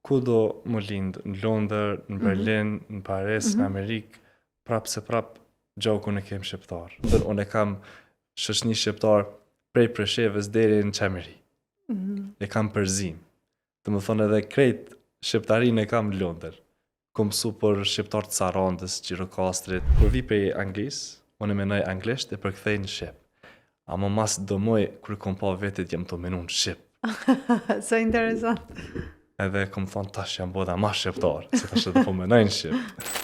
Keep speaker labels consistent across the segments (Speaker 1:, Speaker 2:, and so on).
Speaker 1: Kudo m'u lind, në Londër, në mhm. Berlin, mm -hmm. në Paris, mm -hmm. në mhm. Amerikë, prapë se prapë gjakun e kem shqiptar. Dhe unë e kam shoqni shqiptar prej Preshevës deri në Çamëri. Mm -hmm. E kam përzim. Domethonë edhe krejt shqiptarinë e kam në Londër. Kom mësu për shqiptarë të Sarandës, Gjirokastrit. Kur vi prej Anglisë, unë e menoj anglisht e përkthej në shqip. Ama mas do muj, kur e kom pa vetit, jam tu menu në
Speaker 2: shqip. Sa interesant.
Speaker 1: Edhe kom thonë tash jam bo edhe ma shqiptar, se tash edhe po menoj në shqip.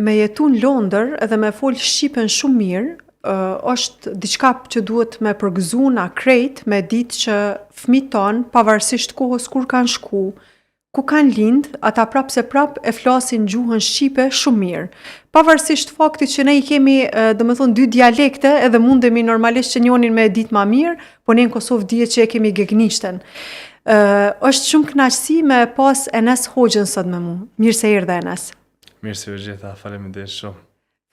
Speaker 2: Me jetu në Londër edhe me fol shqipen shumë mirë, është diçka që duhet me përgëzu na krejt me ditë që fmijt tanë, pavarësisht kohës kur kanë shku, ku kanë lind, ata prapë se prapë e flasin gjuhën shqipe shumë mirë. Pavarësisht faktit që ne i kemi, domethonë, dy dialekte edhe mundemi normalisht që njonin me e ditë ma mirë, po ne në Kosovë dihet që e kemi gegnishten. është shumë kënaqësi me pas Enes Hoxhën sot me mu. Mirë se erdhe Enes.
Speaker 1: Mirë se ju gjeta, faleminderit shumë.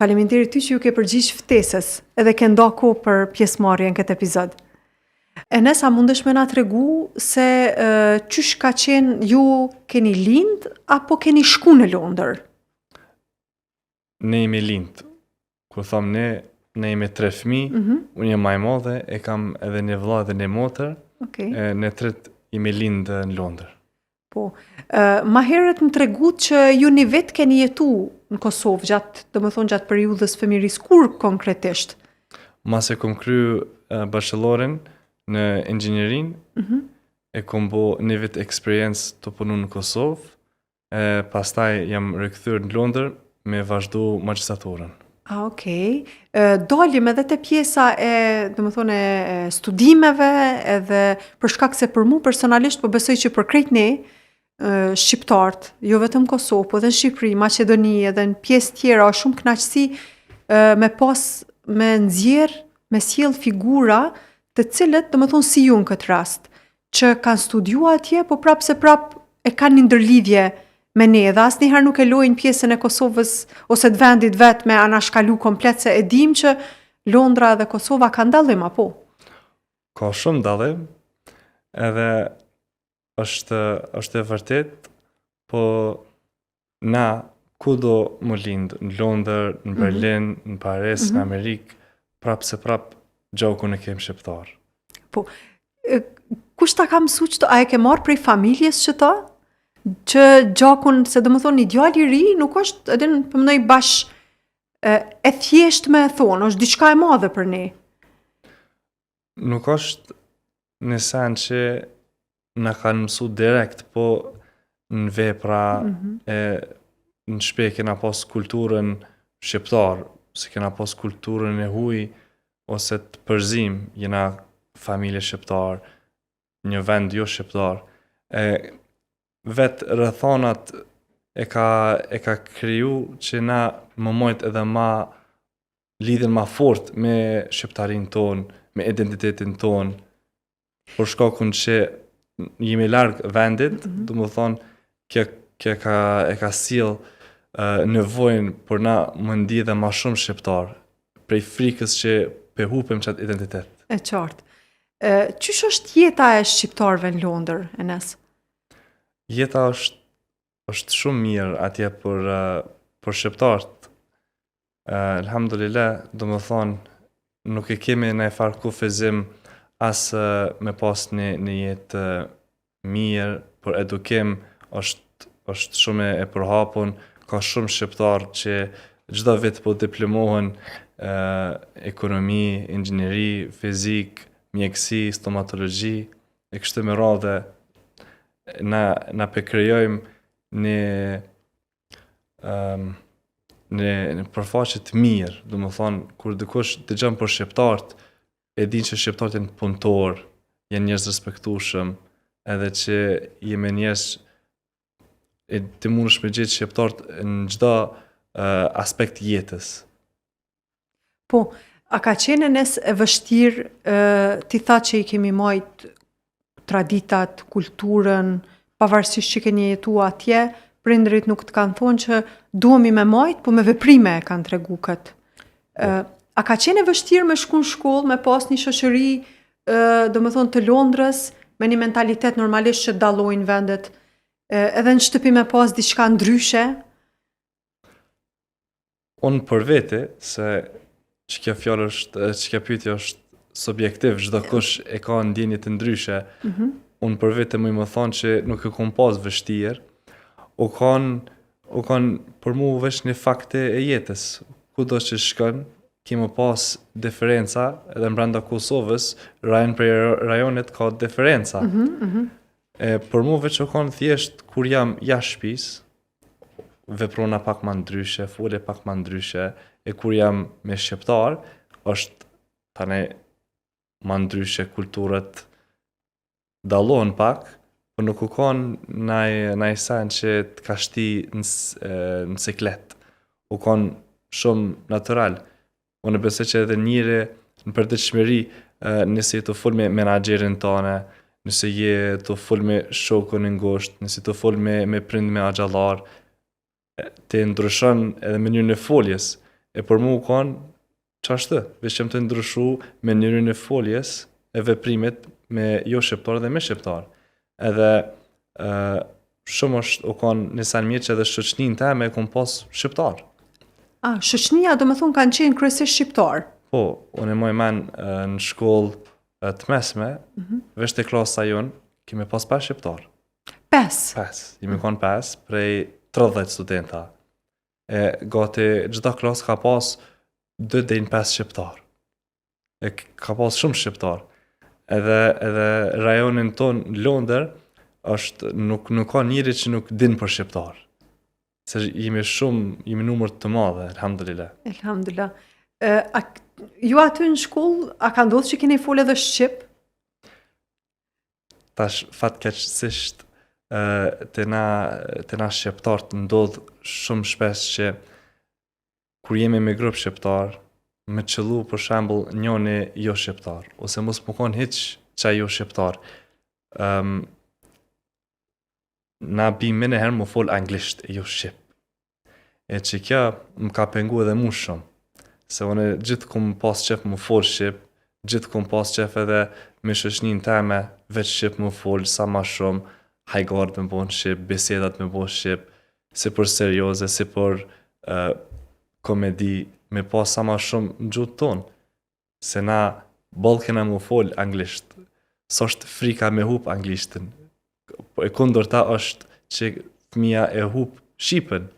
Speaker 2: Faleminderit ty që ju ke përgjigj ftesës edhe ke nda kohë për pjesëmarrje në këtë epizod. Enes, a mundesh me na tregu se qysh ka qenë ju keni lind apo keni shku në Londër?
Speaker 1: Ne jemi lind. Kur thom ne, ne jemi tre fëmijë, mm -hmm. unë jam ma i madhi, e kam edhe një vëlla dhe një motër. Okay. E, ne tretë jemi lind në Londër.
Speaker 2: Po. Ma herët më tregut që ju një vit keni jetu në Kosovë gjatë, domethonë gjatë periudhës fëmirisë, kur konkretisht?
Speaker 1: Masi e kom kry bachelorin në inxhinierin, mm -hmm. e kom bo një vit eksperiencë tu punu në Kosovë, e pastaj jam rikthyer në Londër me vazhdu magjistraturën.
Speaker 2: A, okej. Dalim edhe te pjesa e, domethonë, e studimeve, edhe për shkak se për mu personalisht, po besoj që për krejt ne, shqiptarët, jo vetëm Kosovë, po edhe në Shqipëri, Maqedoni, edhe në pjesë tjera, është shumë kënaqësi me pas, me nxjerr, me sjell figura të cilët, domethonë, si ju në këtë rast, që kanë studiu atje, po prapë se prapë e kanë një ndërlidhje me ne dhe asnjëherë nuk e lojnë pjesën e Kosovës ose të vendit vet me anashkalu komplet se e dim që Londra dhe Kosova kanë dallim apo?
Speaker 1: Ka shumë dallim, edhe është është e vërtet, po Na, kudo m'u lind, në Londër, në mhm. Berlin, mm -hmm. në Paris, mm -hmm. në mhm. Amerikë, prapë se prapë gjakun e kem
Speaker 2: shqiptar. Po, e, kush ta ka mësu qëto, a e ke marrë prej familjes qëto? Që gjakun, se domethonë, një djalë i ri, nuk është, edhe po mendoj bash e, e thjeshtë me e thonë, është diçka e madhe për ne.
Speaker 1: Nuk është një sen që na kanë mësu direkt, po në vepra mm -hmm. e në shpi kena pas kulturën shqiptar, se kena pas kulturën e huj, ose të përzim, jena familje shqiptar, një vend jo shqiptar. E, vetë rrethanat e ka, e ka kriju që na me majt edhe ma lidhjen ma fort me shqiptarinë tonë, me identitetin tonë, për shkakun që jemi larg vendit, mm -hmm. domethonë, kjo, kjo ka, e ka sjell uh, nevojën për na me u ndi edhe ma shumë shqiptar, prej frikës që pe hupim qat identitet.
Speaker 2: E qartë. E, qysh është jeta e shqiptarëve në Londër, Enes?
Speaker 1: Jeta është, është shumë mirë atje për, për shqiptarët. Elhamdulillah, domethonë, nuk e kemi najfarë kufizim as me pas një, një jetë mirë, për edukim është, është shumë e përhapun, ka shumë shqiptarë që çdo vit po diplomohen ekonomi, inxhinieri, fizikë, mjekësi, stomatologji, e kështu me radhë na, na pe krijojmë një um, Në, në përfaqe të mirë, domethonë, kur dikush dëgjon për shqiptarët, e din që shqiptarët janë punëtor, janë njerëz respektueshëm, edhe që jemi njerëz e ti mundesh me gjetë shqiptarët në çdo uh, aspekt jetës.
Speaker 2: Po, a ka qenë Enes e vështirë, ti tha që i kemi majt traditat, kulturën, pavarësisht që keni jetu atje, prindërit nuk të kanë thonë që duhemi me majt, po me veprime e kanë tregu këtë. Po. A ka qenë e vështirë me shku në shkollë, me pas një shoqëri, domethonë të Londrës, me një mentalitet normalisht që dallojnë vendet, edhe në shtëpi me pas diçka ndryshe?
Speaker 1: Unë për vete, se që kjo fjalë është, që kjo pyetje është subjektiv, çdokush e ka ndjenjë të ndryshe. Mm -hmm. Unë për vete muj me thonë që nuk e kom pas vështirë, u kanë u kanë për mu veç një fakt e jetës. Kudo që shkon, ki me pas diferenca edhe mbrenda Kosovës, rajon prej rajonit ka diferenca. Mm -hmm, mm -hmm. E për mu veç u kanë thjesht kur jam jashtë shpisë, veprona pak ma ndryshe, fole pak ma ndryshe, e kur jam me shqiptar, është tani ma ndryshe kulturat dallohen pak, po nuk u kon naj, naj sen që të ka shti në, në siklet. U kon shumë natural. Unë besoj që edhe njeri në përditshmëri, nëse je tu fol me menaxherin tane, nëse je tu fol me shokun e ngushtë, nëse je tu fol me me prind me axhallar, ti ndryshon edhe mënyrën e foljes. E për mu u kon qashtu, veç jam tu ndryshu mënyrën e foljes e veprimit me jo shqiptar dhe me shqiptar. Edhe ë shumë është u kon një sen mirë që edhe shoqninë teme e kom pas shqiptar.
Speaker 2: A, shoqnia domethonë kanë qenë kryesisht shqiptar?
Speaker 1: Po, unë e maj men në shkollë të mesme, mm -hmm. veç te klasa jonë, kemi pas 5 shqiptar.
Speaker 2: 5?
Speaker 1: 5, jemi konë 5 prej 30 studenta. E gati çdo klasë ka pas 2 deri në 5 shqiptar. E ka pas shumë shqiptar. Edhe edhe rajonin ton në Londër është nuk nuk ka njeri që nuk din për shqiptar. Se jemi shumë, jemi numër të madhe,
Speaker 2: elhamdulillah. Elhamdulillah. E, a, ju aty në shkollë, a ka ndodhë që keni folë edhe shqip?
Speaker 1: Tash fatkeqësisht te na te na shqiptarët ndodh shumë shpesh që kur jemi me grup shqiptar, me qëllu për shembull njoni jo shqiptar, ose mos me kon hiç qaj jo shqiptar. Um, na bim menjëherë me fol anglisht e jo shqip. E që kjo më ka pengu edhe mu shumë. Se unë gjithë kum pas qef me fol shqip, gjithë kum pas qef edhe me shoqninë teme, veç shqip me fol sa ma shumë, hajgaret me bo në shqip, bisedat me bo shqip, si për serioze, si për uh, komedi, me pas sa ma shumë në gjuhë tonë. Se na boll kena me fol anglisht. S'është frika me hup anglishtin. Po e kundërta është që fëmija e hup shqipen.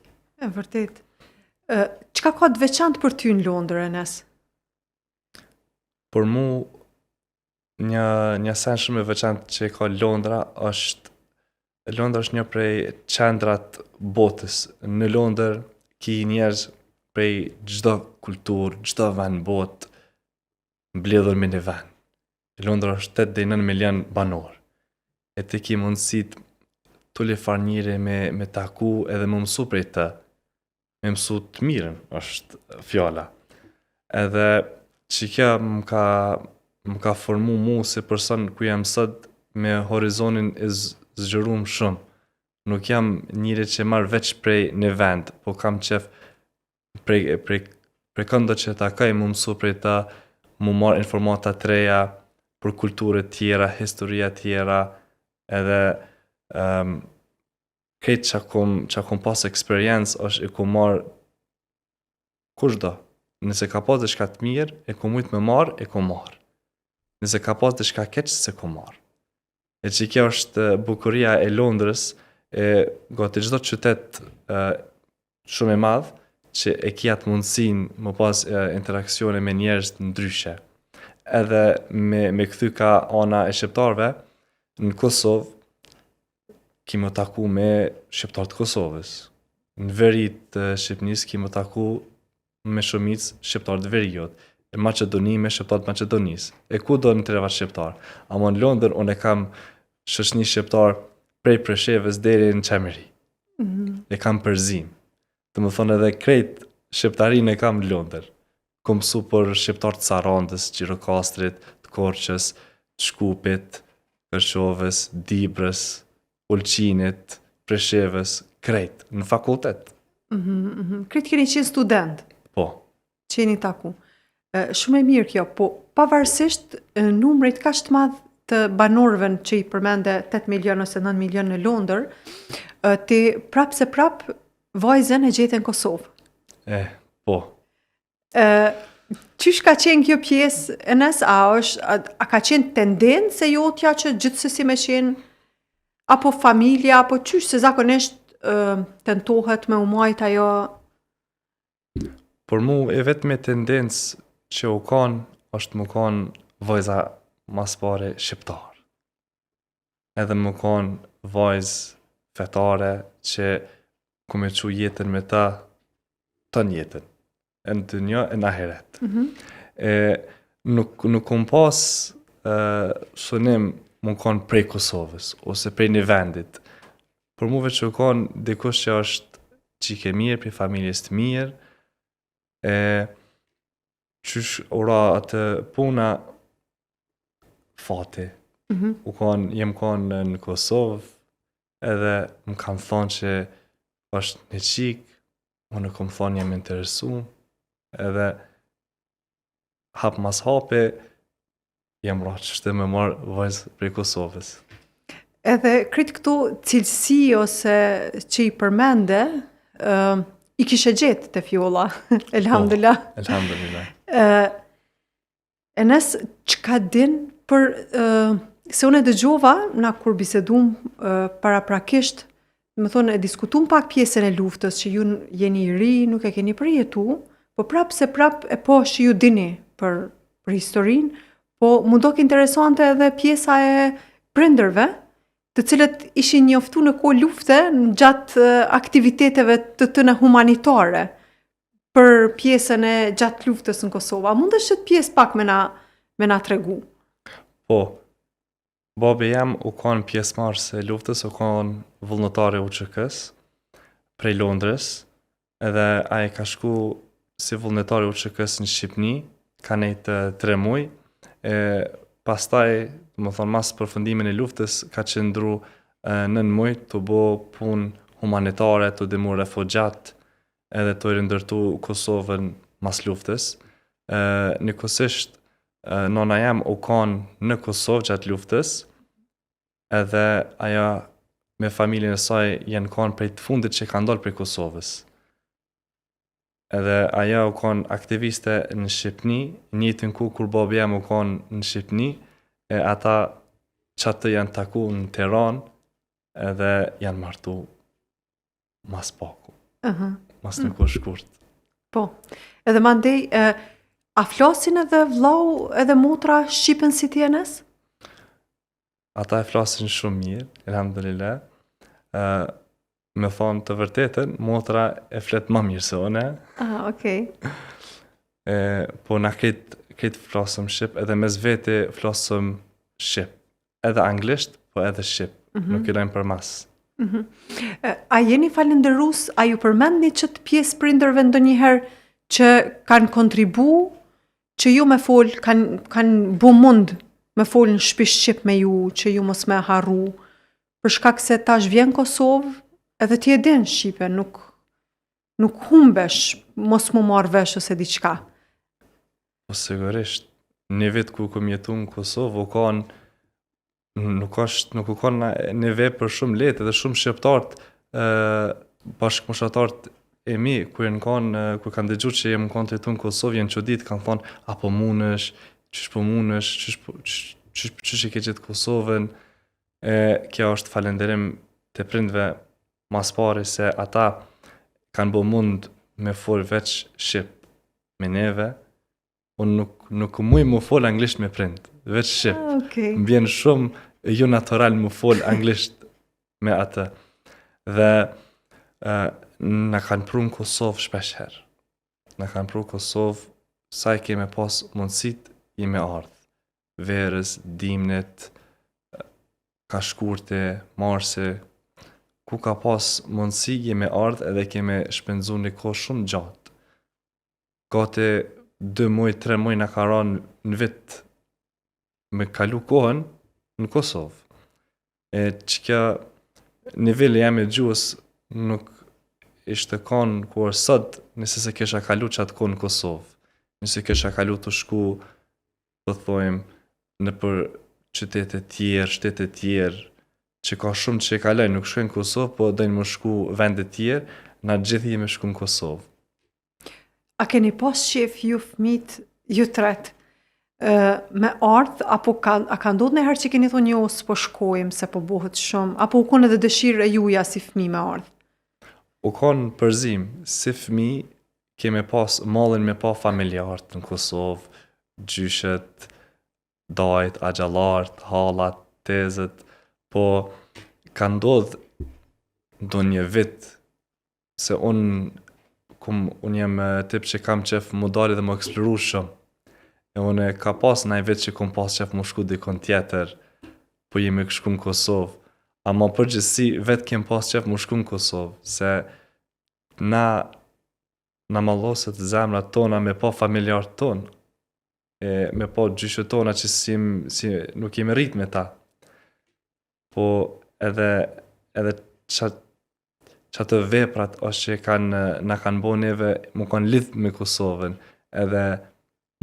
Speaker 2: E vërtet. Çka ka të veçantë për ty në Londër, Enes?
Speaker 1: Për mu, një, një sen shumë e veçantë që ka Londra është Londra është një prej qendrat botës. Në Londër ki njerëz prej çdo kulturë, çdo vend botë mbledhur me një vend. Londra është 8 deri 9 milion banor. E ti ki mundësi turli farë njeri me, me taku edhe me mësu prej të. Me mësu të mirën, është fjala. Edhe që kjo më ka, më ka formu mu si person ku jam sot me horizonin e zgjerum shumë. Nuk jam njeri që marr veç prej një vend, po kam qef prej, prej, prej këndo që takoj, mu mësu prej ta, mu marr informata të reja për kulture tjera, historia tjera, edhe um, krejt që kom, që kom pas eksperiencë është e kom marrë kushdo. Nëse ka pas diçka të mirë, e kom mujtë me marrë, e kom marrë. Nëse ka pas diçka keq, s'e kom marrë. E që kjo është bukuria e Londrës, e gati çdo qytet e, shumë i madh, që e ki atë mundësinë me pas e, interaksione me njerëz të ndryshe. Edhe me, me kthy ka ana e shqiptarëve, në Kosovë, ki me taku me shqiptarë të Kosovës. Në veri të Shqipnisë ki me taku me shumicë shqiptarë të veriut, e Maqedoni me shqiptarë të Maqedonisë, e kudo në trevat shqiptarë. Ama në Londër unë e kam shoqni shqiptar prej Preshevës deri në Çamëri. Mm -hmm. E kam përzim. Domethonë edhe krejt shqiptarinë e kam në Londër. Kom mësu për shqiptarë të Sarandës, Gjirokastrit, të Korçës, të Shkupit, Kërçovës, Dibrës, Ulqinit, Preshevës, krejt, në fakultet.
Speaker 2: Mm -hmm, mm -hmm. Krejt keni qenë student?
Speaker 1: Po.
Speaker 2: Që jeni taku. Shumë e mirë kjo, po pavarësisht numrit kaq të madh të banorëve që i përmende 8 milion ose 9 milion në Londër, ti prapë se prapë vajzën e gjete në Kosovë.
Speaker 1: Eh, po.
Speaker 2: Ë, qysh ka qenë kjo pjesë Enes, a është a, a ka qenë tendencë e jotja që gjithsesi me qenë apo familja apo qysh se zakonisht ë, tentohet me u majt ajo
Speaker 1: Për mu e vetme tendencë që u kanë është me kanë vajza mas pari shqiptar. Edhe me kanë vajzë fetare që ku me çu jetën me ta tanë jetën. E në dynja e në ahiret. Mm -hmm. E nuk, nuk kom pas e, synim me kanë prej Kosovës ose prej një vendit. Për mu veç u kanë dikush që është çikë e mirë, prej familjes të mirë, e qysh u ra atë puna fati. Mm -hmm. U kon, jem kon në Kosovë, edhe më kanë thonë që është një çikë, unë kom thonë jem interesu, edhe hap mas hapi, jem ra qështu me marrë vajzë prej Kosovës.
Speaker 2: Edhe krejt këto cilësi ose që i përmende, uh, i kishe gjetë te Fjolla, elhamdulillah.
Speaker 1: Po, elhamdulillah.
Speaker 2: Uh, Enes, çka din për, uh, se unë e dëgjova, na kur bisedum uh, paraprakisht, domethonë, e diskutum pak pjesën e luftës, që ju jeni i ri, nuk e keni përjetu, po prap se prap e po që ju dini për, për historinë, po m'u dok interesante edhe pjesa e prindërve, të cilët ishin njoftu në kohë lufte gjatë aktiviteteve të tyne humanitare për pjesën e gjatë luftës në Kosovë. A mundesh qët pjesë pak me na, me na tregu?
Speaker 1: Po, babi jem u kanë pjesëmarrës e luftës, u kanë vullnetar i UÇK-s prej Londrës, edhe ai ka shku si vullnetar i UÇK-s në Shqipni, ka nejtë tre muj, e pastaj, domethonë, mas përfundimin e luftës, ka qëndru nën muj tu bo punë humanitare, tu ndihmu refugjat, edhe tu e rindërtu Kosovën mas luftës. E, njëkohësisht, nona jem u kanë në Kosovë gjatë luftës, edhe ajo me familjen e saj janë kanë prej të fundit që kanë dalë prej Kosovës. Edhe ajo u kanë aktiviste në Shqipni, njëjtën kohë kur babi jem u kanë në Shqipni, e ata qaty janë taku në Tiranë edhe janë martu mas paku. Uh -huh. Mas një kohë shkurt.
Speaker 2: Po. Edhe mandej, e, a flasin edhe vllau edhe motra shqipen si ti Enes?
Speaker 1: Ata e flasin shumë mirë, elhamdulillah. Ë me thonë të vërtetën, motra e flet ma mirë se une.
Speaker 2: Ah, okej.
Speaker 1: E, po na krejt, krejt flasëm shqip, edhe mes veti flasëm shqip. Edhe anglisht, po edhe shqip. Mm -hmm. Nuk i lajmë përmas.
Speaker 2: Mm -hmm. A jeni falënderus, a ju përmendni qët pjesë prindërve ndonjëherë që kanë kontribu që ju me fol, kanë kanë bu mund me fol në shpi shqip me ju, që ju mos me harru, për shkak se tash vjen Kosovë, edhe ti e din shqipe, nuk, nuk humbesh, mos mu marrë vesh ose diçka.
Speaker 1: Po sigurisht, një vit ku kom jetu në Kosovë, u kanë nuk është nuk u kanë një vepër shumë lehtë edhe shumë shqiptarët ë bashkëmoshatarët e mi kur janë kanë kur kanë dëgju që jam kanë tu jetu në Kosovë janë çudit kanë thonë a po mundesh qysh po mundesh qysh po qysh qysh e ke gjetë Kosovën e kjo është falënderim të prindve mas pari se ata kanë bo mund me fol veç shqip me neve Unë nuk, nuk muj me fol anglisht me prind, veç shqip.
Speaker 2: Ah, okay.
Speaker 1: Më vjen shumë jo natural me fol anglisht me atë. Dhe uh, Na kanë pru në Kosovë shpesh herë. Na kanë pru në Kosovë sa i kemi pas mundësit jemi ardhë. Verës, dimnit, ka shkurti, marsi, ku ka pas mundësi jemi ardhë edhe kemi shpenzu një kohë shumë gjatë. Gati 2 muj, 3 muj na ka ra në vit me kalu kohën në Kosovë. E që kjo niveli jem i gjuhës nuk ishte kanë ku është sot nëse s'e kisha kalu qatë kohë në Kosovë. Nëse kisha kalu tu shku, po thojmë, nëpër qytete tjerë, shtete tjerë, që ka shumë që e kalojnë, nuk shkojnë në Kosovë, po dojnë me shku vende tjerë, na gjithë jemi shku në Kosovë.
Speaker 2: A keni pas qef ju fmit, ju tret, me ardhë, apo ka, a ka ndodhë njëherë që keni thonë jo, s'po shkojmë, se po bohet shumë, apo u konë edhe dëshirë e juja si fmi me ardhë?
Speaker 1: U konë përzim, si fmi, kemi pas mallin me pa familjarët në Kosovë, gjyshet, dajt, axhallart, hallat, tezët, po ka ndodhë ndonjë vit se unë kum unë jam tip që kam qef mu dalë dhe mu eksploru shumë. E unë ka pas naj vit që kom pas qef mu shku dikon tjetër, po jemi shku në Kosovë. Ama përgjithësi vetë kem pas qef mu shku në Kosovë, se na na malloset zemrat tona me pa familjarët tonë, e me pa gjyshet tona që si, si nuk jemi rrit me ta. Po edhe edhe qa, qato veprat është që kanë na kanë bo neve mu kanë lidh me Kosovën edhe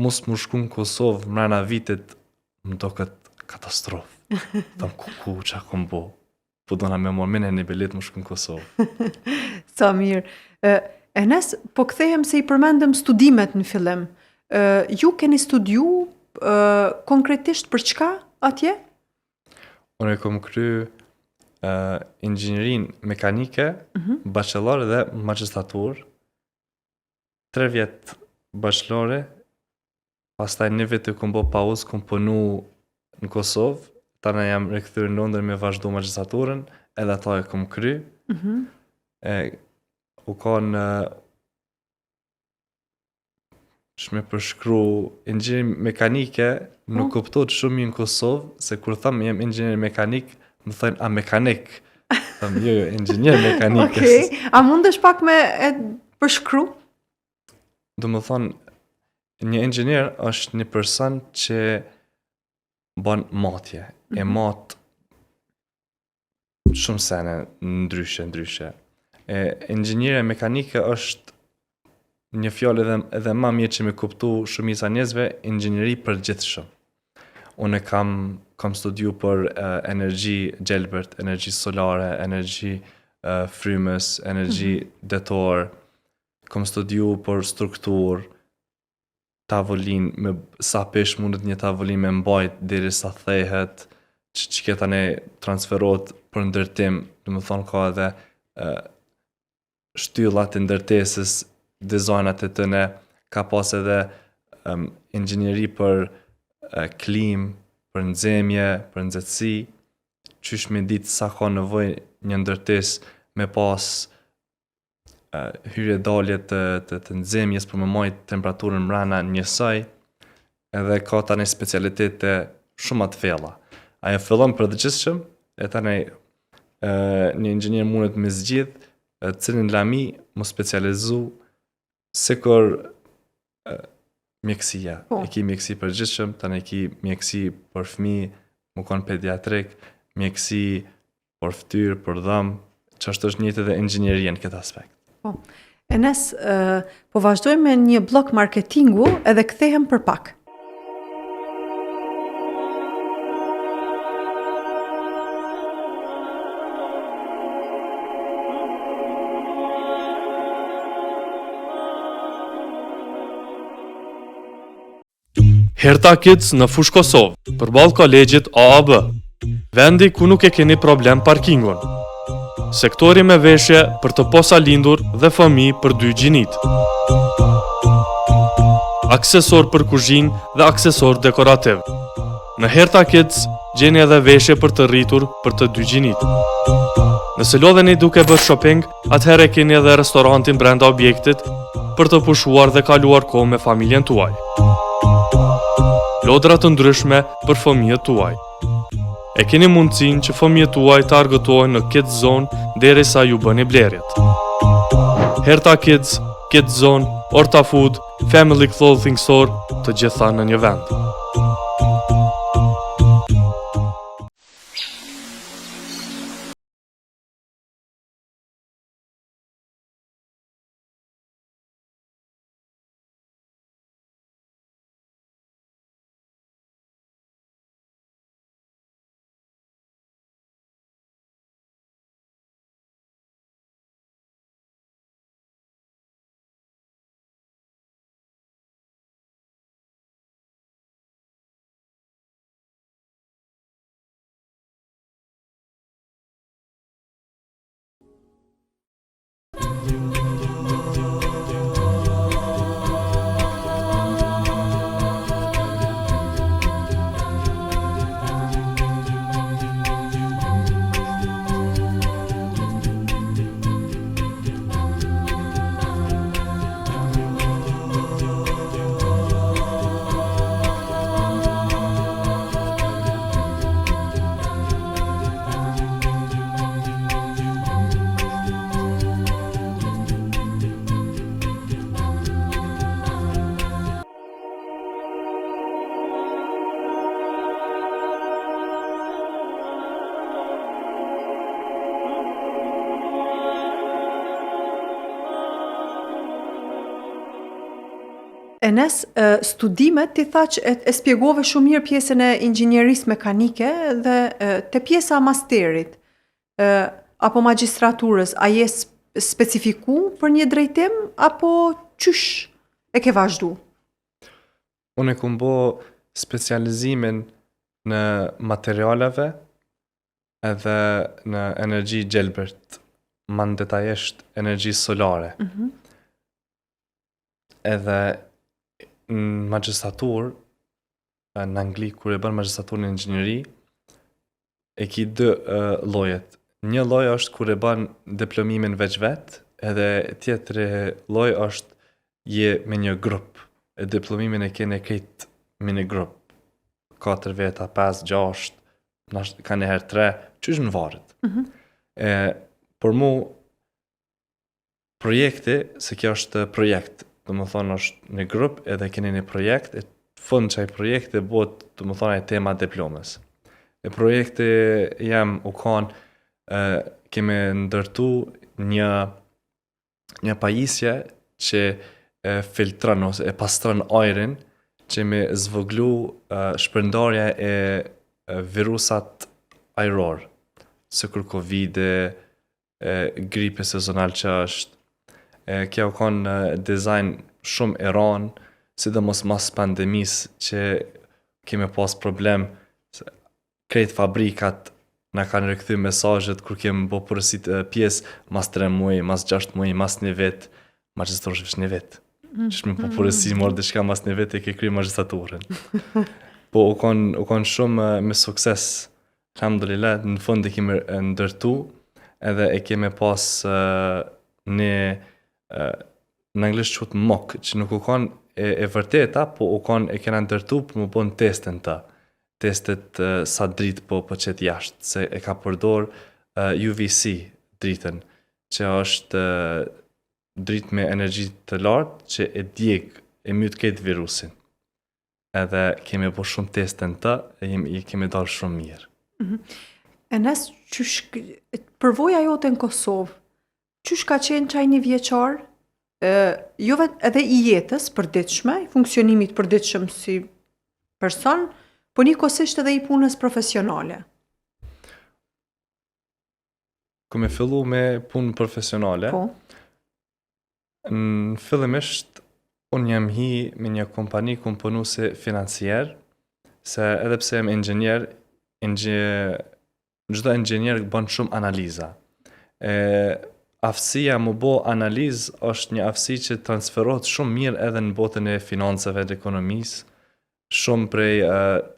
Speaker 1: mos mu shku në Kosovë mrena vitit më doket katastrofë. Tham ku ku qa kom bo. Po dona me morë mene një bilet mu shku në Kosovë.
Speaker 2: Sa mirë. E, Enes, po kthehem se i përmendëm studimet në fillim. E, ju keni studiu e, konkretisht për çka atje?
Speaker 1: Unë e kom kry uh, inxhinierin mekanike, mm -hmm. bachelor dhe magjistratur. Tre vjet bachelore, pastaj një vit e kom bo pauzë, kom punu në Kosovë, tani jam rikthyer në Londër me vazhdu magjistraturën, edhe ato e kom kry. Mm -hmm. E, u kanë Qysh me përshkru inxhinieri mekanike nuk po. kuptohet shumë mirë në Kosovë, se kur tham jam inxhinier mekanik, më thonë a mekanik. Tham jo jo, inxhinier mekanik.
Speaker 2: Okej. Okay. A mundesh pak me e përshkru?
Speaker 1: Domethonë, një inxhinier është një person që ban matje, mm -hmm. e mhm. mat shumë sene ndryshe, ndryshe. E, inxhinieria mekanike është një fjalë edhe, edhe ma mirë që me kuptu shumica njerëzve, inxhinieri përgjithshëm. Unë kam, kam studiu për uh, energji gjelbërt, energji solare, energji uh, frymës, energji mm -hmm. detor, kam studiu për strukturë, tavolinë me sa peshë mundet një tavolinë me mbajt deri sa thehet, që që kjo tani transferohet për ndërtim, domethonë ka edhe e, shtyllat e ndërtesës, dizajnat e tyne, ka pas edhe um, inxhinieri për e, klimë, për nxemje, për nxehtësi, qysh me ditë sa ka nevojë një ndërtesë me pas hyrje dalje të, të, të nxemjes për me majt temperaturën mrena njësoj, edhe ka tani specialitete shumë ma të thella. Ajo fillon përgjithshëm, e tani e, një inxhinier mundet me zgjidh e, cilën lami mu specializu sikur e, mjekësia. Po. E ki mjekësi përgjithshëm, tani e ki mjekësi për fëmijë, mu kon pediatrik, mjekësi për fytyrë, për dhëmbë, qashtu është njëjtë edhe inxhinieria në këtë aspekt.
Speaker 2: Po. Enes, po vazhdojmë me një bllok marketingu edhe kthehem për pak.
Speaker 3: Herta Kids në Fushë Kosovë, përballë kolegjit AAB. Vendi ku nuk e keni problem parkingun. Sektori me veshje për të posalindur dhe fëmijë për dy gjinitë. Aksesorë për kuzhinë dhe aksesorë dekorativ. Në Herta Kids gjeni edhe veshje për të rritur për të dy gjinitë. Nëse lodheni duke bërë shopping, atëherë keni edhe restorantin brenda objektit për të pushuar dhe kaluar kohë me familjen tuaj. Lodra të ndryshme për fëmijët tuaj. E keni mundësinë që fëmijët tuaj të argëtohen në Kids Zone derisa ju bëni blerjet. Herta Kids, Kids Zone, Orta Food, Family Clothing Store, të gjitha në një vend.
Speaker 2: Enes, studimet ti tha që e, e spjegove shumë mirë pjesën e inxhinierisë mekanike dhe te pjesa e masterit e, apo magjistraturës, a je specifiku për një drejtim apo qysh e ke vazhdu?
Speaker 1: Unë e kum bo specializimin në materialeve edhe në energji gjelbërt, ma në detajisht energji solare. Mm -hmm. Edhe në magjistraturë, në Angli, kur e bën magjistraturën në inxhinieri, e ki dy uh, llojet. Një lloj është kur e bën diplomimin veç vet, edhe tjetri lloj është je me një grup. E diplomimin e kene krejt me një grup. 4 veta, 5, 6, kanjëherë 3, qysh në varet. Mm -hmm. E, për mu, Projekti, se kjo është projekt, domethonë është një grup edhe keni një projekt, e fund qaj projekti bëhet, domethonë ai tema diplomës. E projekti jem u kanë, e, kemi ndërtu një, një pajisje që e filtron ose e pastron ajrin që me zvoglu shpërndarja e virusat ajror, sikur Covid, e gripi sezonal që është. E, kjo u konë dizajn shumë e ranë, sidomos mas pandemisë që kemi pas problem, se krejt fabrikat na kanë rikthy mesazhet kur kemi bo porosit pjesë mas 3 muaj, mas 6 muaj, mas një vit, magjistraturë është veç një vit. Mm. Qysh me po porosit marrë diçka mas një vit e ke kry magjistraturën. po u kon u kon shumë me sukses Alhamdulillah, në fund e kemi ndërtu edhe e kemi pas uh, një uh, në anglisht quhet mock, që nuk u kon e, e vërteta, po u kon e kena ndërtu për me bo testin të. Testet uh, sa dritë po po qet jashtë, se e ka përdor uh, UVC dritën, që është uh, dritë me energji të lartë që e djeg, e myt krejt virusin. edhe kemi bo shumë teste në të, e jemi, i kemi dalë shumë
Speaker 2: mirë. Mm -hmm. Enes, qysh, përvoja jote në Kosovë, qysh ka qenë qaj një vjeçar, e, jo vetë edhe i jetës përditshme, i funksionimit përditshëm si person, po njëkohësisht edhe i punës profesionale?
Speaker 1: Ku me fillu me punë profesionale, po. Në fillimisht, unë jam hi me një kompani ku punu si financier, se edhe pse jam inxhinier, inxhi, çdo inxhinier bën shumë analiza. E, aftësia me bo analizë është një aftësi që transferohet shumë mirë edhe në botën e financave dhe ekonomisë. Shumë prej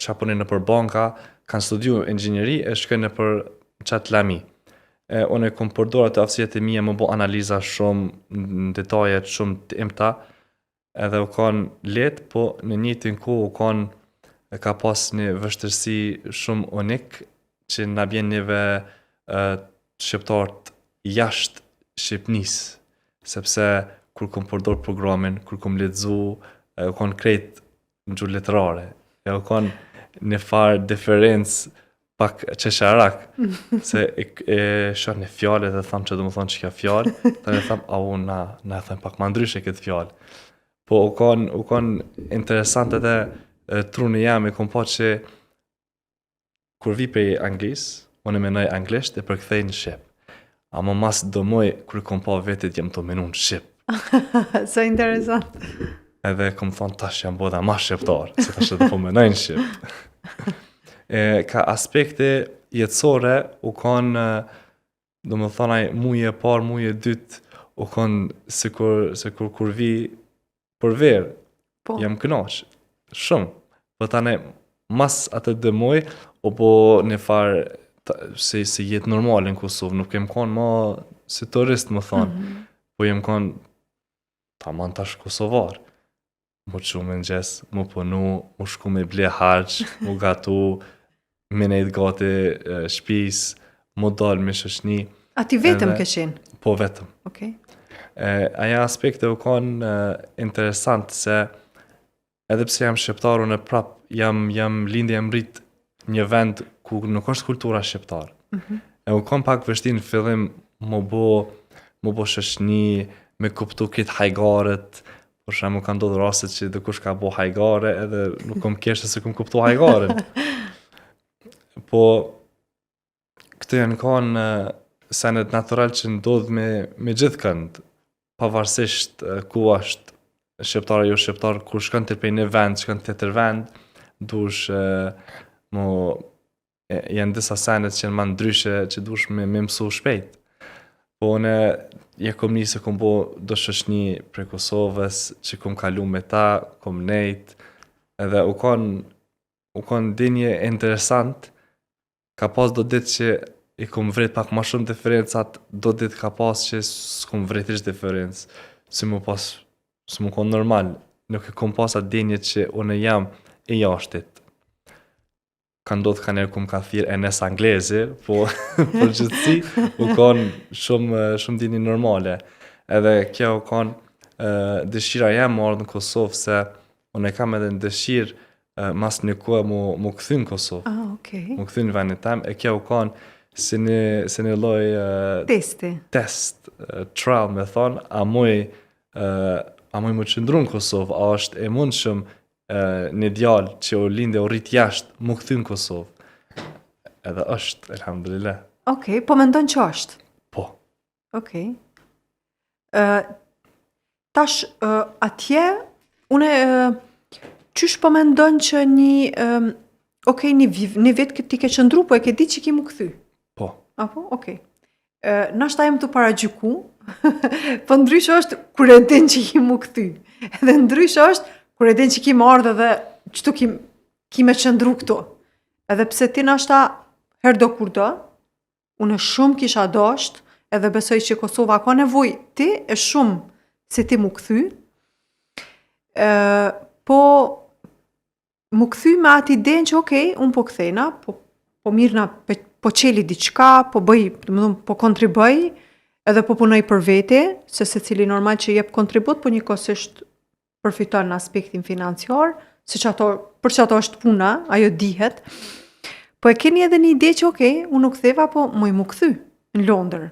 Speaker 1: që punojnë nëpër banka kanë studiu inxhinieri e shkojnë nëpër qatë lami. E unë e kom përdor ato aftësitë e mia me bo analiza shumë në detaje shumë të imta, edhe u kanë lehtë, po në njëjtin kohë u kanë ka pas një vështirësi shumë unik që na bjen neve shqiptarët jashtë Shqipnisë, sepse kur kom përdor programin, kur kom lexu, u kanë krejt në gjuhë letrare, e u kanë një farë diferencë pak qesharak, se e, e shoh një fjalë dhe tham që do më thonë që kjo fjalë, tani tham, a u na, na e thojmë pak ma ndryshe këtë fjalë. Po u kanë, u kanë interesant edhe e, truni jam e kom pa që kur vi prej Anglisë, unë e menoj anglisht e përkthej në shqip. Ama mas do muj, kur kom pa vetit, jam tu menu në shqip.
Speaker 2: Sa interesant.
Speaker 1: Edhe kom thonë tash jam bo edhe ma shqiptar, se tash edhe po menoj në shqip. e, ka aspekte jetësore u kanë, do më thonë ai muje e parë, muje e dytë, u kanë sikur, sikur kur vi për verë.
Speaker 2: Po.
Speaker 1: Jam kënaq. Shumë. Po tani mas atë dy muj, u bo një farë ta, si, si jetë normale në Kosovë, nuk jem konë ma si turist, më thonë, mm -hmm. po jem konë tamam tash kosovar. Mu çu mëngjes, mu punu, mu shku me ble harq, mu gatu, me nejtë gati shpis, mu dalë me shoqni.
Speaker 2: A ti vetëm ke qenë?
Speaker 1: Po vetëm.
Speaker 2: Okej.
Speaker 1: Okay. E, aja aspekte u kanë interesant se edhe pse jam shqiptar unë prap jam jam lindë jam rrit një vend ku nuk është kultura shqiptare. Mm -hmm. E u kon pak vështirë në fillim mu bo mu bo shoqni, me kuptu këtë hajgaret, për shembull ka ndodhur raste që dikush ka bo hajgare edhe nuk kom keshë se kom kuptu hajgaren. po këto janë kanë senet natural që ndodh me, me gjithkënd, pavarësisht ku është shqiptar jo shqiptar, kur shkon ti prej një vend, shkon tjetër vend, dush mo janë disa senet që janë ma ndryshe që dush me, me mësu shpejt. Po unë ja kom nisë kom bo do shoqni prej Kosovës që kom kalu me ta, kom nejt, edhe u kon, u kon ndjenjë interesant Ka pas do ditë që i kom vrejt pak ma shumë diferencat, do ditë ka pas që s'kom vrejt hiç diferencë, si mu pas, si mu kon normal, nuk e kom pas atë ndjenjë që unë jam i jashtit. Ka ndodhë kanjëherë ku m'ka thirrë Enes Anglezi, po përgjithësi u kon shumë, shumë ndjenjë normale. Edhe kjo u kon dëshira jem me ardhë në Kosovë se unë e kam edhe në dëshirë mas një kohe mu, mu kthy në Kosovë.
Speaker 2: Ah, okay.
Speaker 1: Mu kthy në vendin tem, e kjo u kanë si një, si një lloj
Speaker 2: testi.
Speaker 1: Test, trial me thonë, a muj, a muj mu qëndru në Kosovë, a është e mundshëm një djalë që u lindë u rrit jashtë, mu kthy në Kosovë. Edhe është, elhamdulillah.
Speaker 2: Okej, okay, po mendon që është?
Speaker 1: Po.
Speaker 2: Okej. Okay. Uh, tash, uh, atje, une, uh, qysh po mendon që një, uh, okej, një, një vit ti ke qëndru, po e ke ditë që ki mu kthy?
Speaker 1: Po.
Speaker 2: Apo? Okej. Uh, nashta jem tu paragjyku, po ndryshe është kur e din që ki mu kthy. Edhe ndryshe është kur e din që ki me ardhë edhe qëtu ki, ki me qëndru këtu. Edhe pse ti nashta herdo kurdo, Unë shumë kisha dasht, edhe besoj që Kosova ka nevojë ti e shumë si ti mu kthy. Ë, po mu kthy me atë idenë që okej, okay, unë po kthehna, po po mirrna po çeli diçka, po bëj, domethënë po kontriboj, edhe po punoj për vete, se secili normal që jep kontribut, po njëkohësisht përfiton në aspektin financiar, se që ato, për që ato është puna, ajo dihet. Po e keni edhe një ide që okej, okay, unë u ktheva, po muj mu kthy në Londër.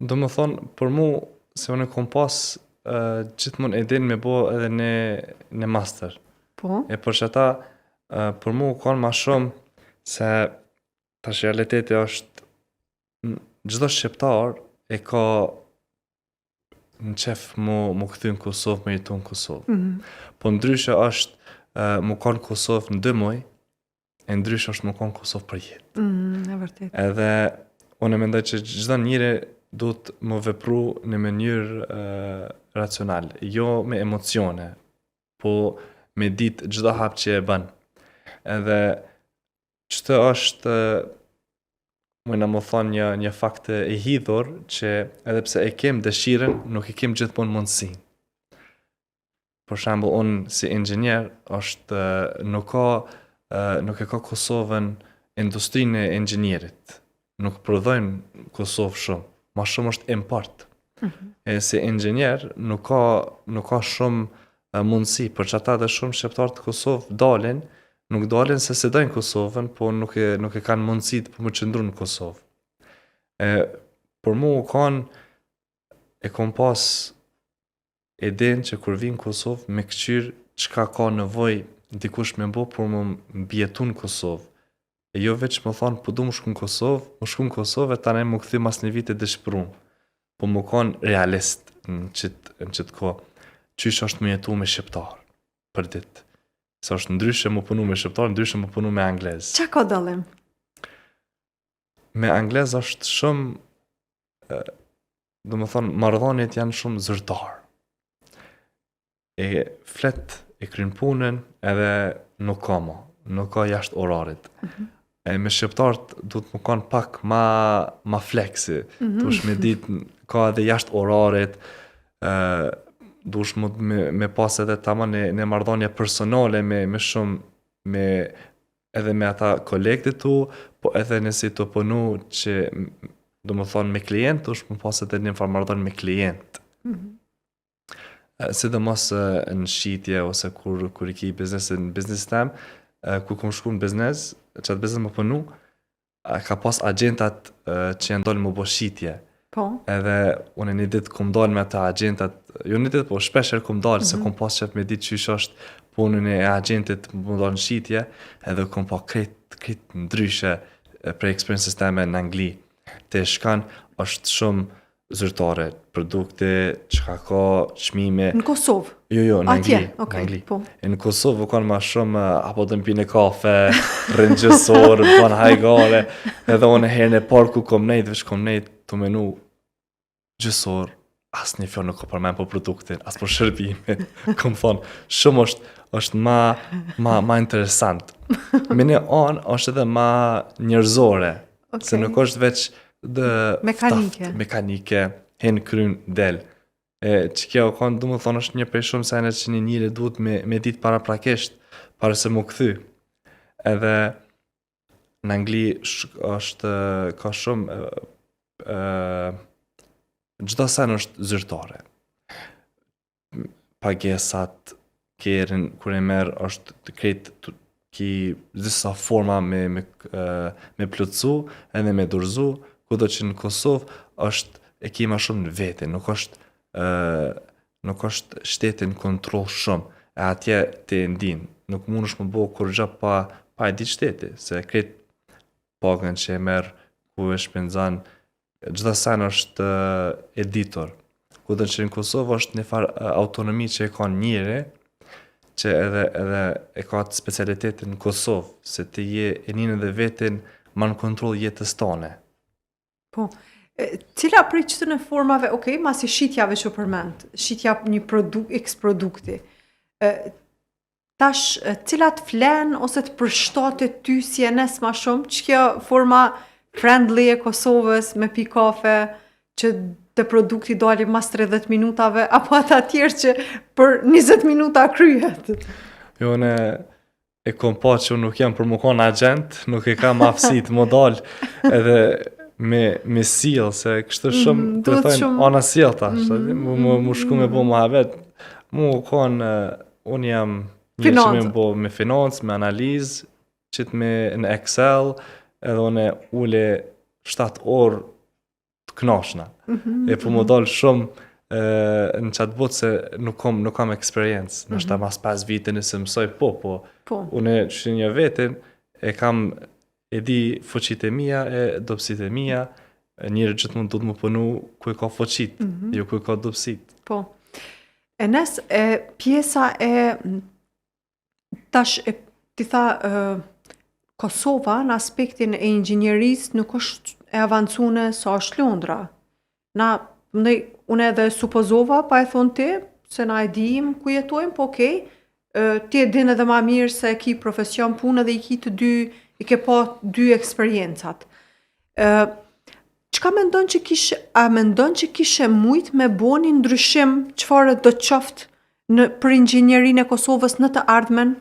Speaker 1: Do më thonë, për mu, se unë e kom pas uh, gjithmonë idenë me bo edhe në, në master.
Speaker 2: Po.
Speaker 1: E për që ata, uh, për mu kanë ma shumë se tash realiteti është çdo shqiptar e ka në qef mu, mu kthy në Kosovë, me jetu në Kosovë.
Speaker 2: Mm -hmm.
Speaker 1: Po ndryshe është uh, mu konë në Kosovë në dy muj, e ndryshe është mu konë në Kosovë për
Speaker 2: jetë. Mm, e vërtet.
Speaker 1: Edhe unë e mendoj që çdo njeri duhet me vepru në mënyrë uh, racional, jo me emocione, po me ditë çdo hap që e bën. Edhe qëtë është. Mujna me thonë një, një fakt i hidhur që edhe pse e kem dëshirën, nuk e kem gjithmonë mundësinë. Për shembull, unë si inxhinier është nuk ka nuk e ka Kosovën industrinë e inxhinierit. Nuk prodhojnë Kosovë shumë, ma shumë është import. Mm -hmm. E si inxhinier nuk ka nuk ka shumë mundësi, për qata edhe shumë shqiptarë të Kosovë dalin, nuk dalin se s'e dojnë Kosovën, po nuk e, nuk e kanë mundësitë për me qëndru në Kosovë. E, për mu u kanë, e kom pas idenë që kur vi në Kosovë me këqyr çka ka nevojë dikush me bo për me mbijetu në Kosovë. E jo veç me thonë po du me shku në Kosovë, me shku në Kosovë e tani m'u kthy mas një viti dëshpërum. Po me konë realist në qit, në qit kohë. Qysh është me jetu me shqiptar për ditë. Se është ndryshe me punu me shqiptar, ndryshe me punu me anglez.
Speaker 2: Qa ka dallim?
Speaker 1: Me anglez është shumë domethonë, marrëdhaniet janë shumë zyrtar. E flet, e kryn punën, edhe nuk ka ma, nuk ka jashtë orarit. Mm -hmm. E me shqiptarët duhet me konë pak ma, ma fleksi, mm -hmm. duhesh me ditë, ka edhe jashtë orarit, e, duhesh me, me, me pas edhe tamam një, një marrëdhanie personale me, me shumë, me edhe me ata kolegët e tu, po edhe nëse tu punu që, domethonë, me klient, duhesh me pas edhe një farë marrëdhanie me klient. Mm -hmm. Sidomos në shitje ose kur, kur i ki biznes në biznes tem, kur kom shku në biznes, qatë biznes me punu, ka pas agjentat që janë dalë me bo shitje.
Speaker 2: Po.
Speaker 1: Edhe unë një ditë kom dalë me ata agjentat, jo një ditë, po shpesh herë kom dalë, mm -hmm. se mhm. kom pas qef me ditë qysh është punën e agentit me dalë në shitje, edhe kom pa krejt, krejt ndryshe prej eksperiencës teme në Angli. Te shkan është shumë zyrtare, produkte, çka ka,
Speaker 2: çmime. Në Kosovë?
Speaker 1: Jo, jo, në Angli.
Speaker 2: Okay,
Speaker 1: në Angli.
Speaker 2: Po.
Speaker 1: E në Kosovë u kanë ma shumë, apo të pi një kafe, rrin gjysë ore, bën hajgare, edhe unë herën e parë ku kom nejt, veç kom nejt, tu menu gjysë ore, asnjë fjalë nuk ka përmend për produktin, as për shërbimin. Kom thonë, shumë është, është ma, ma, ma interesant. Me një anë është edhe ma njerëzore, okay. se nuk është veç dhe
Speaker 2: mekanike,
Speaker 1: ftaft, mekanike hen kryn del. E që kjo ka, domethonë, është një prej shumë sene që një njeri duhet me, me ditë paraprakisht, para se m'u kthy. Edhe në Angli sh, është, ka shumë, e, çdo sen është zyrtare. Pagesat, kerrin, kur e merr, është krejt ki disa forma me, me, me plotësu edhe me dorëzu, kudo që në Kosovë është e ki ma shumë në vete, nuk është ë nuk është shteti në kontroll shumë, e atje ti e ndin, nuk mundesh me bo kurrgjë pa pa e ditë shteti, se krejt pagën që e merr, ku e shpenzon, çdo sen është e ditur. Kudo që në Kosovë është një farë autonomi që e ka njeri, që edhe edhe e ka atë specialitetin në Kosovë, se ti je e nin edhe vetin ma në kontroll jetës tane.
Speaker 2: Po, cila prej qëtyne formave, ok, masi shitjave që përmend, shitja një produkt, X produkti, Tash, cilat flen ose të përshtatet ty si Enes ma shumë, që kjo forma friendly e Kosovës me pi kafe, që te produkti dali mas 30 minutave, apo ata tjerë që për 20 minuta kryhet?
Speaker 1: Jo, ne e kom pa që unë nuk jam për me konë agent, nuk e kam aftësitë me dal edhe me, me sill, se kështu mhm, shumë, mm, të thojnë, shumë... anasjellta, mm -hmm. mu, mu, mu shku me bo muhabet, mu konë Unë jam një që me bo me financë, me analizë, qitë me në Excel, edhe unë ule 7 orë të knaqna. Mm -hmm. E po më dalë shumë e, në qatë botë se nuk kam, nuk kam eksperiencë. Mm -hmm. Nështë mas 5 vite nëse mësoj, po, po.
Speaker 2: po.
Speaker 1: Unë që një vetin e kam e di fuqitë e mia, e dobësitë e mia, e njeri gjithmonë duhet me punu ku e ka fuqitë, mm -hmm. jo ku e ka dobësitë.
Speaker 2: Po. Enes, e pjesa e tash e ti tha e, Kosova në aspektin e inxhinierisë nuk është e avancune sa është Londra. Na, mendoj, unë edhe supozova pa e thonë ti, se na e dim ku jetojmë, po okej, ti e din edhe ma mirë se ki profesion punë dhe i ki të dy, i ke pa dy eksperiencat. Ë Çka mendon që kishe, a mendon që kishe mujt me bo një ndryshim çfarë do të qoftë në për inxhinierinë e Kosovës në të ardhmen,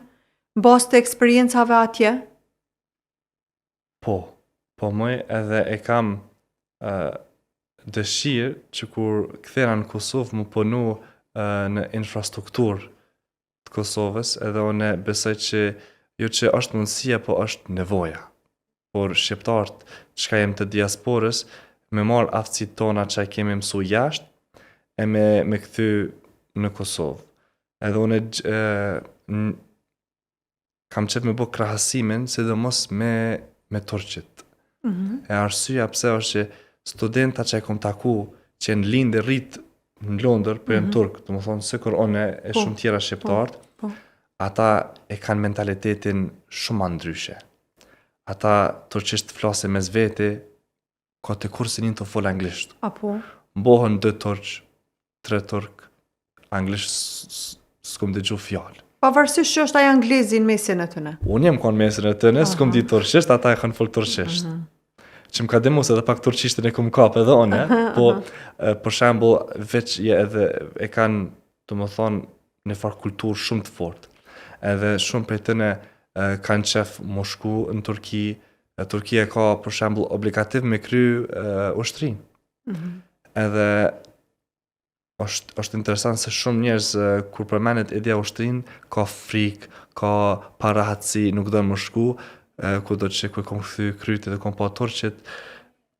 Speaker 2: në bazë të eksperiencave atje?
Speaker 1: Po, po muj edhe e kam uh, dëshirë që kur kthehna në Kosovë mu punu uh, në infrastrukturë të Kosovës edhe unë besoj që jo që është mundësia, po është nevoja. Por shqiptarët çka jem të diasporës, me marë aftësitë tona që e kemi mësu jashtë, e me, me kthy në Kosovë. Edhe unë e, n, kam qef me bo krahasimin, sidomos me, me turqit. Mm -hmm. E arsyeja pse është që studenta që e kom taku, që në lindë e rrit në Londër, po janë mm -hmm. turk, domethonë, sikur unë e po, shumë tjera shqiptarët, po, po. ata e kanë mentalitetin shumë ma ndryshe. Ata turqisht flasin mes veti, ka të kurrë s'i nin tu fol anglisht.
Speaker 2: Apo?
Speaker 1: Bohen dy turq, tre turk, anglisht s'kom dëgju fjalë.
Speaker 2: Pavarësisht që është ai anglezi në mesin e
Speaker 1: tyne. Unë jam konë mesin e tyne, s'kom di turqisht, ata e kanë fol turqisht. Mm -hmm. Që më ka demu se edhe pak turqishtin e kom kap edhe unë, po për shembull veç je edhe e kanë, domethonë, një farë kulturë shumë të fortë. Edhe shumë prej tyne kanë qef mu shku në Turki, e Turkia ka për shembull obligativ me kry ushtrinë. Mm -hmm. Edhe është është interesant se shumë njerëz kur përmendet ideja ushtrinë ka frikë, ka parahatësi, nuk do më shku, kudo që kur kom kthy kryt edhe kom pa turqit,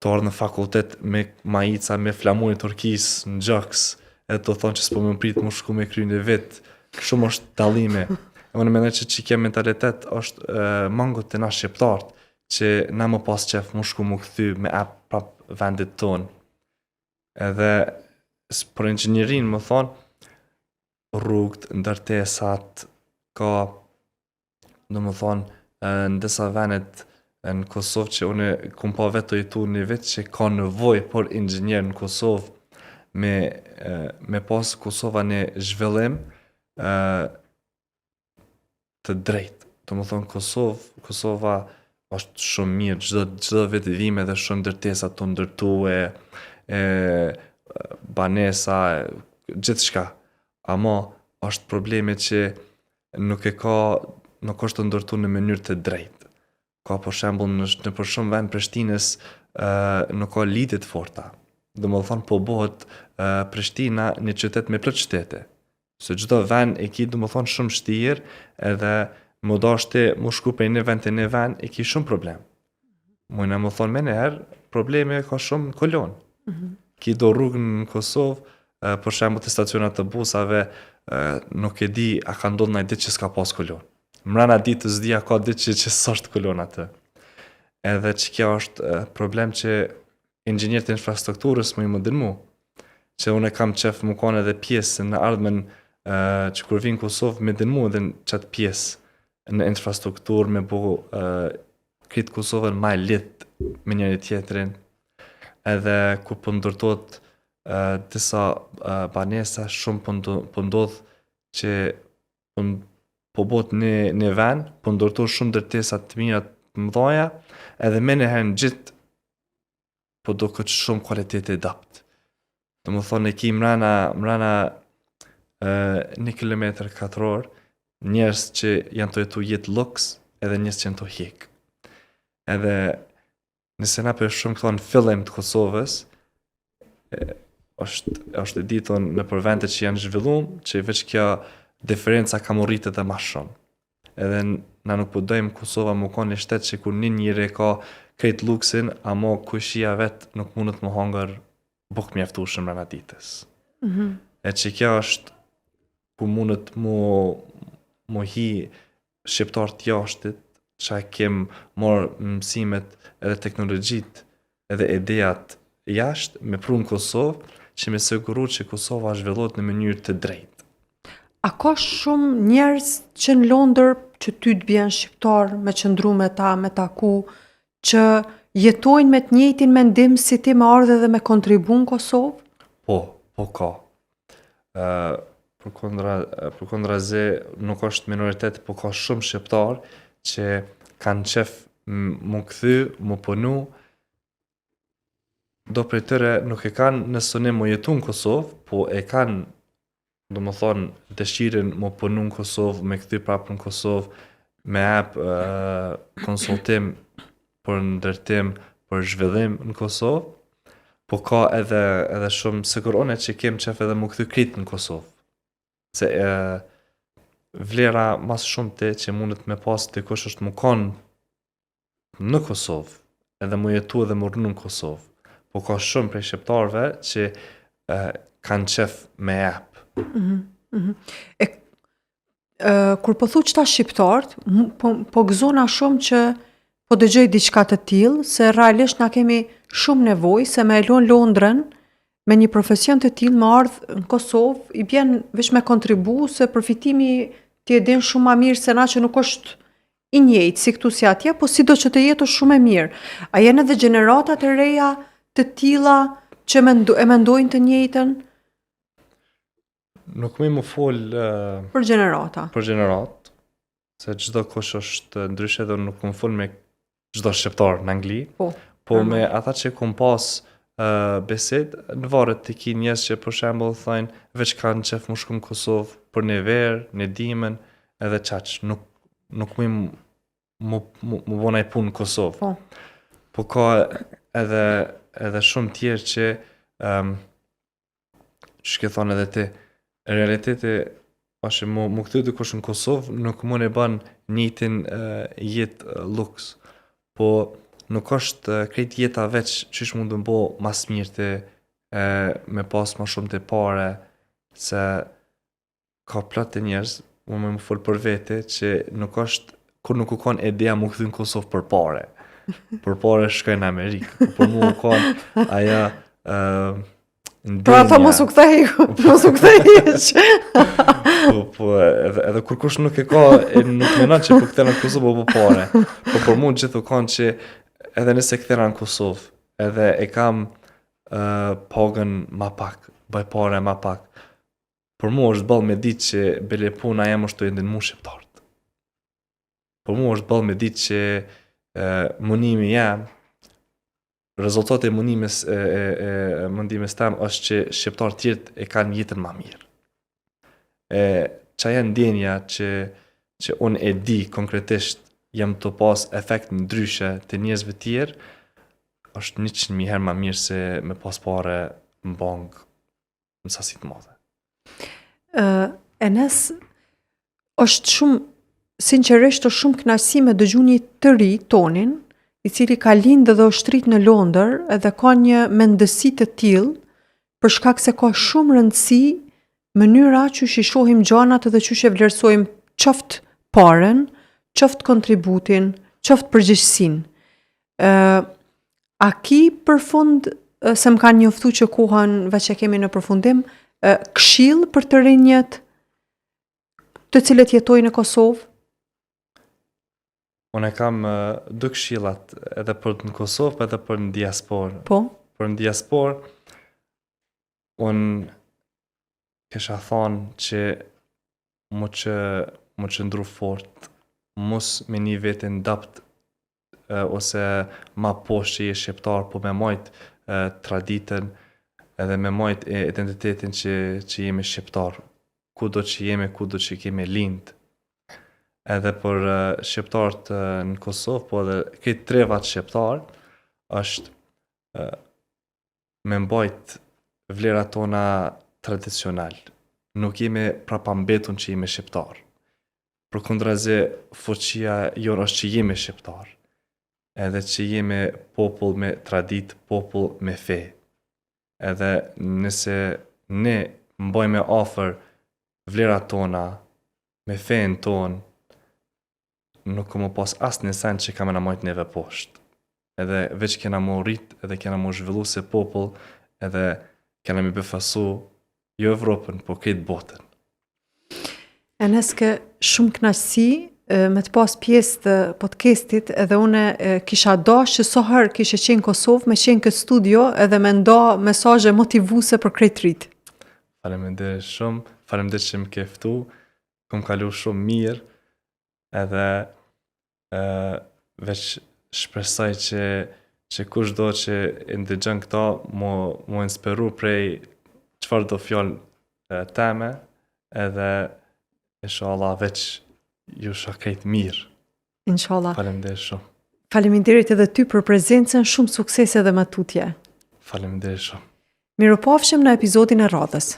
Speaker 1: të ardhë në fakultet me majica, me flamurin e Turkisë në gjoks, edhe të thonë që s'po më prit më shku me kry një vit, shumë është dallime. E unë mendoj që që kjo mentalitet është e, mango te na shqiptarët, që na më pas qef më shku më kthy me ap prap vendit tonë. Edhe për inxhinierin më thonë, rrugët, ndërtesat, ka, domethonë, në disa venet në Kosovë që unë kum pa vetë tu jetu një vit që ka nevojë për inxhinier në Kosovë me, me pas Kosova një zhvillim të drejtë. Domethonë Kosovë, Kosova është shumë mirë, çdo çdo vit vime edhe shumë ndërtesa të ndërtu e, e banesa, e, gjithçka. Ama është problemi që nuk e ka, nuk është të ndërtu në mënyrë të drejtë. Ka për shembull në, në për shumë vend Prishtinës ë nuk ka lidhje të forta. Domethonë po bëhet Prishtina një qytet me plot qytete. Se çdo vend e ki domethonë shumë shtirë edhe më dashti mu shku prej një vend te një vend e ki shumë problem. Mujna me thonë menjëherë, probleme ka shumë në kolonë. Mm -hmm. Ki do rrugë në Kosovë, për shembull te stacionat të busave, nuk e di a ka ndodhur ndonjë ditë që s'ka pas kolonë. Mrena ditës s'di a ka ditë që, që s'është kolonë atë. Edhe që kjo është problem që inxhinierët e infrastrukturës më i më dërmu, që unë e kam qef më konë edhe pjesë në ardhmen që kur vinë Kosovë me dërmu edhe në qatë pjesë në infrastrukturë me bo krejt Kosovën ma e lidht me njëri tjetrin edhe kur po ndërtohet disa banesa shumë po, po ndodh që po, po bëhet një, një vend, po ndërtohet shumë ndërtesa të mira të mëdha, edhe menjëherë në gjithë po duket shumë kualiteti i dobët. Domethonë e ki mrena, mrena e, një kilometër katror, njerëz që janë tu jetu jetë luks, edhe njerëz që janë tu hjek. Edhe Nëse na po e shohim këto në fillim të Kosovës, e, është është e ditun nëpër vende që janë zhvillu, që veç kjo diferenca ka mu rritë edhe ma shumë. Edhe na nuk po dojmë Kosova mu konë një shtet që kur një njeri ka krejt luksin, amo kojshia vet nuk mundet me hangër bukë mjaftueshëm mrena ditës. Mm -hmm. E që kjo është ku mundet mu, mu hi shqiptarët jashtit që kem marrë mësimet edhe teknologjitë edhe idejat jashtë me pru në Kosovë që me siguru që Kosova zhvillohet në mënyrë të drejtë.
Speaker 2: A ka shumë njerëz që në Londër që ty të bjen shqiptar me qëndru me ta, me taku, që jetojnë me të njëjtin mendim si ti me ardhe dhe me kontribu në Kosovë?
Speaker 1: Po, po ka. Uh, përkundra, përkundrazi nuk është minoritet, po ka shumë shqiptar që kanë qef mu kthy, mu punu. Do prej tyre nuk e kanë në synim mu jetu në Kosovë, po e kanë, domethonë, dëshirën mu punu në Kosovë, me kthy prapë në Kosovë, me ep uh, konsultim për ndërtim, për zhvillim në Kosovë, po ka edhe, edhe shumë sikur une që kem qef edhe mu kthy krejt në Kosovë. Se e, vlera ma së shumti që mundet me pas dikush është mu konë në Kosovë, edhe mu jetu edhe mu rrnu në Kosovë. Po ka shumë prej shqiptarëve që e, kanë qef me ep.
Speaker 2: Mm -hmm. Mm -hmm. E, e, kur po thu qëta shqiptarët, po, po gëzona shumë që po dëgjoj diçka të tillë, se realisht na kemi shumë nevojë se me e lon Londrën me një profesion të tillë me ardhë në Kosovë, i bjen veç me kontribu se përfitimi ti e din shumë ma mirë se na që nuk është i njëjtë si këtu si atje, po sido që të jetë është shumë e mirë. A janë edhe gjeneratat e reja të tilla që mendo, e mendojnë të njëjtën?
Speaker 1: Nuk muj me fol
Speaker 2: uh, për gjenerata.
Speaker 1: Për gjenerat, se çdokush është ndryshe dhe nuk kom fol me çdo shqiptar në Angli.
Speaker 2: Po.
Speaker 1: Po me ata që kom pas uh, bisedë, në varet të ki njerëz që për shembull thojnë veç kanë qef mu shku në Kosovë për një verë, një dimën, edhe qaq, nuk nuk muj mu, mu, mu bo naj punë në Kosovë.
Speaker 2: Po.
Speaker 1: Po ka edhe, edhe shumë tjerë që, um, që ke thonë edhe ti, realiteti është mu, mu kthy dikush në Kosovë, nuk mund e ban njëjtin uh, jetë uh, luks. Po nuk është uh, krejt jeta veç qysh mund të bo ma s'mirti e, me pas ma shumë të pare, se ka plot të njerëz, unë me fol për vete, që nuk është, kur nuk u kon ideja mu kthy në Kosovë për pare. Për pare shkoj në Amerikë. Po për mu u kon aja uh,
Speaker 2: ndjenja. Pra ata mos u kthej, mos u kthej hiç.
Speaker 1: po, po, edhe, edhe kur kush nuk e ka, e nuk menon që po kthehna në Kosovë, po për pare. Po për mu gjithë u kon që edhe nëse kthehna në Kosovë, edhe e kam uh, pagën ma pak, bëj pare ma pak, Për mua është boll me ditë që bile puna jem është tu i ndihmu shqiptarët. Për mua është boll me ditë që e, munimi jem, rezultati e mundimes e, e, e mundimës tem është që shqiptarët tjerët e kanë jetën ma mirë. E qajo ndjenja që që unë e di konkretisht jam tu pas efekt ndryshe te njerëzve tjerë, është 100.000 herë ma mirë se me pas pare në bankë në sasi të
Speaker 2: madhe. Uh, Enes, është shumë, sinqerisht është shumë kënaqësi me dëgju një të ri tonin, i cili ka lindë dhe është rritë në Londër edhe ka një mendësi të tillë, për shkak se ka shumë rëndësi mënyra qysh i shohim gjanat edhe qysh e vlerësojmë qoftë paren, qoftë kontributin, qoftë përgjegjësinë. Ë a ki për fund se më kanë njoftu që kohën veç e kemi në përfundim, këshillë për të rinjët të cilët jetojnë në Kosovë?
Speaker 1: Unë e kam dy këshillat edhe për në Kosovë, po edhe për në diasporë.
Speaker 2: Po.
Speaker 1: Për në diasporë, unë kisha thonë që mu që mu qëndru fort, mos me ni veten dabt ose ma poshtë që je shqiptar, po me majt traditën edhe me majt identitetin që, që jemi shqiptar, kudo që jemi, kudo që kemi lind. Edhe për shqiptarët në Kosovë, po edhe krejt trevat shqiptar, është me mbajt vlerat tona tradicional. Nuk jemi prapambetun që jemi shqiptar. Përkundrazi, fuqia jonë është që jemi shqiptar. Edhe që jemi popull me traditë, popull me fe. Edhe nëse ne mbajmë afër vlerat tona, me fenë tonë, nuk ka me pas asnjë sen që ka me na majtë neve poshtë. Edhe veç kena mu rrit, edhe kena mu zhvillu si popull, edhe kena me befasu jo Evropën, po krejt botën.
Speaker 2: Enes ke shumë kënaqësi me të pas pjesë të podcastit edhe une kisha dash që sa herë kishe qenë në Kosovë me qenë këtë studio edhe me nda mesazhe motivuese për krejt t'ritë.
Speaker 1: Faleminderit shumë, faleminderit që më ke ftu, kom kalu shumë mirë, edhe e, veç shpresoj që. që kushdo që e ndëgjon këta mu, mu inspiru prej çfarëdo fjalë teme edhe inshallah veç ju shoh krejt mirë.
Speaker 2: Inshallah.
Speaker 1: Faleminderit shumë.
Speaker 2: Faleminderit edhe ty për prezencën, shumë suksese edhe më tutje.
Speaker 1: Faleminderit shumë.
Speaker 2: Mirupafshim në episodin e radhës.